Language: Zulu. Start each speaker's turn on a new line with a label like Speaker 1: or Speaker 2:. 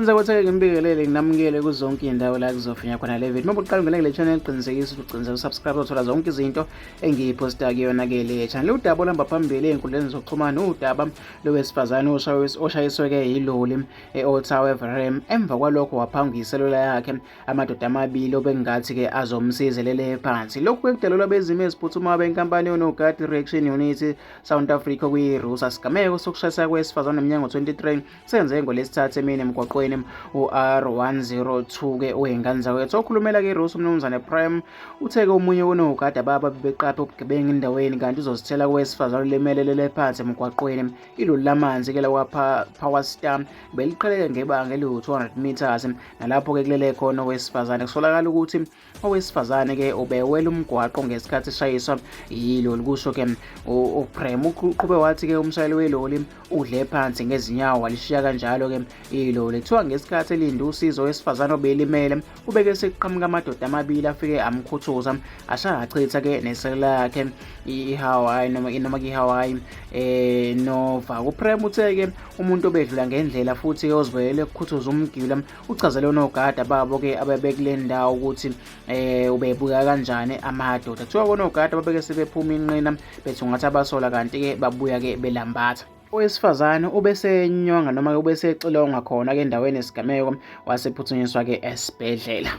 Speaker 1: Enza ukuthi ngimbingelele nginamukele kuzonke iy'ndawo la kuzofinya khona le video. Uma uqala ungena kule channel qinisekisa ukuthi uqinise usubscribe uzothola zonke izinto engiyiphosta kuyona-ke le channel. Udaba oluhamba phambili ey'nkundleni zokuxhumana udaba lowesifazane oshayiswe-ke yiloli e-Ottawa eVrem. Emva kwalokho waphangwa iselula yakhe amadoda amabili obekungathi-ke azomsiza elele phansi. Lokhu bekudalelwa bezimo eziphuthumayo benkampani yonogada i-Reaction Unit South Africa kwi-RUSA. Sigameko sokushayisa kwesifazane emnyango 23 Senzeke ngolwesithathu emini emgwaqweni u-R102 ke oyingane zakwethu. Okhulumela ke iRusi uMnumzane Prem uthe ke omunye wonogada baba bebeqaphe ubugebengu endaweni kanti uzozithela kowesifazane olimele lele phansi emgwaqweni. Iloli lamanzi ke lakwa Power Star beliqheleke ngebanga eliwu-200 meters nalapho ke kulele khona owesifazane. Kusolakala ukuthi Owesifazane ke ubewela umgwaqo ngesikhathi eshayiswa yiloli kusho ke uPrem. Uqhube wathi ke umshayeli weloli udle phansi ngezinyawo walishiya kanjalo ke iloli. Kuthiwa ngesikhathi elinde usizo owesifazane obelimele ubeke sekuqhamuka amadoda amabili afike amkhuthuza ashaya achitha ke neselula yakhe iHawaii noma iHawaii Nova. UPrem uthe ke umuntu obedlula ngendlela futhi ozibekele ukukhuthuza umgilwa Uchazele onogada babo-ke abebekule ndawo ukuthi eh ubebuka kanjani amadoda. Kuthiwa konogada babeke sebephuma inqina bethungatha abasola kanti-ke babuya-ke belambatha. Owesifazane ubesenyonga noma ubesexilonga khona-ke endaweni yesigameko wasephuthunyiswa-ke esibhedlela.